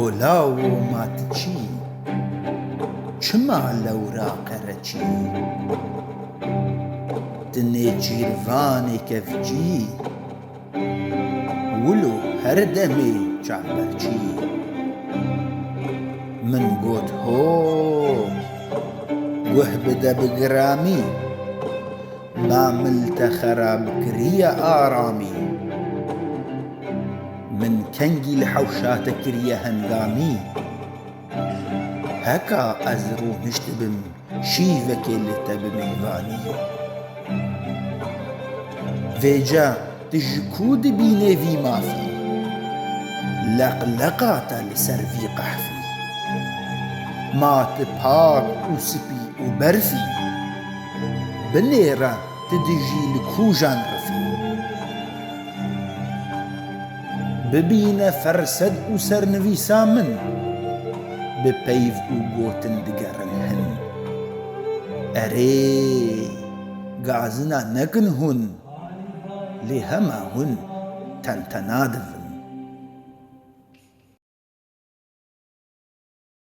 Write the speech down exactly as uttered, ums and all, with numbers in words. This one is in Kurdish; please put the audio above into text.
Lawo ma tu çî, çima lewra qereçî? Tu nêçîrvanê kevçî, wilo her demê çavberçî. Min got ho, guh bide bi giramî, ma mil te xerab kiriye aramî. Min kengî li hewşa te kiriye hengamî. Heka ez rûniştibim şîvekê li te bi mêvanî. Vêca tu ji ku dibînê vî mafî? Leqleqa te li ser vî qehfî. Ma tu pak û spî û berfî, binêre tu dijî li kûjan rifî? Bibîne fersed û sernivîsa min, bi peyv û gotin digerin hin. Erê, gazina nekin hûn, lê hema hûn tentena divin.